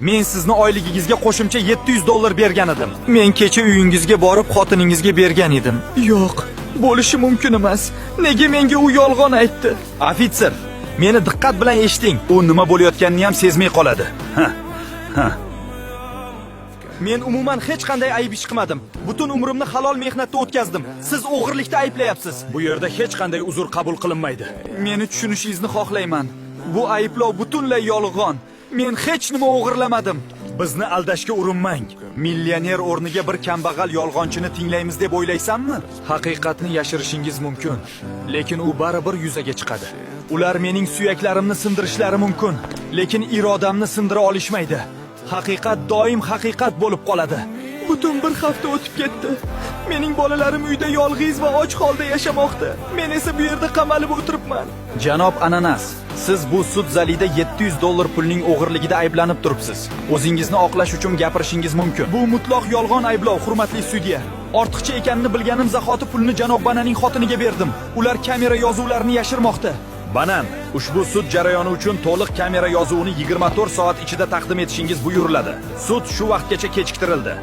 Men sizni oyligingizga qo'shimcha 700 dollar bergan edim. Men kecha uyingizga borib xotiningizga bergan edim. Yo'q, bo'lishi mumkin emas. Nega menga u yolg'on aytdi? Ofitser, meni diqqat bilan eshiting. U nima bo'layotganini ham sezmay qoladi. Ha. Ha. Men umuman hech qanday ayb ish qilmadim. Butun umrimni halol mehnatda o'tkazdim. Siz o'g'irlikda ayblayapsiz. Bu yerda hech qanday uzr qabul qilinmaydi. Meni tushunishingizni xohlayman. Bu ayblov butunlay yolg'on. Men hech nima o'g'irlamadim. Bizni aldashga urinmang. Millioner o'rniga bir kambag'al yolg'onchini tinglaymiz deb o'ylaysanmi? Haqiqatni yashirishingiz mumkin, lekin u baribir yuzaga chiqadi. Ular mening suyaklarimni sindirishlari mumkin, lekin irodamni sindira olishmaydi. Haqiqat doim haqiqat bo'lib qoladi. Butun bir hafta o'tib ketdi. Mening bolalarim uyda yolg'iz va och holda yashamoqda. Men esa bu yerda qamalib o'tiribman. Janob Ananas, siz bu sud zalida 700 dollar pulning o'g'irligida ayblanib turibsiz. O'zingizni oqlash uchun gapirishingiz mumkin. Bu mutlaq yolg'on ayblov, hurmatli sudya. Ortiqcha ekanini bilganim zahoti pulni janob Bananning xotiniga berdim. Ular kamera yozuvlarini yashirmoqda. Banan, ushbu sud jarayoni uchun to'liq kamera yozuvini 24 soat ichida taqdim etishingiz buyuriladi. Sud shu vaqtgacha kechiktirildi.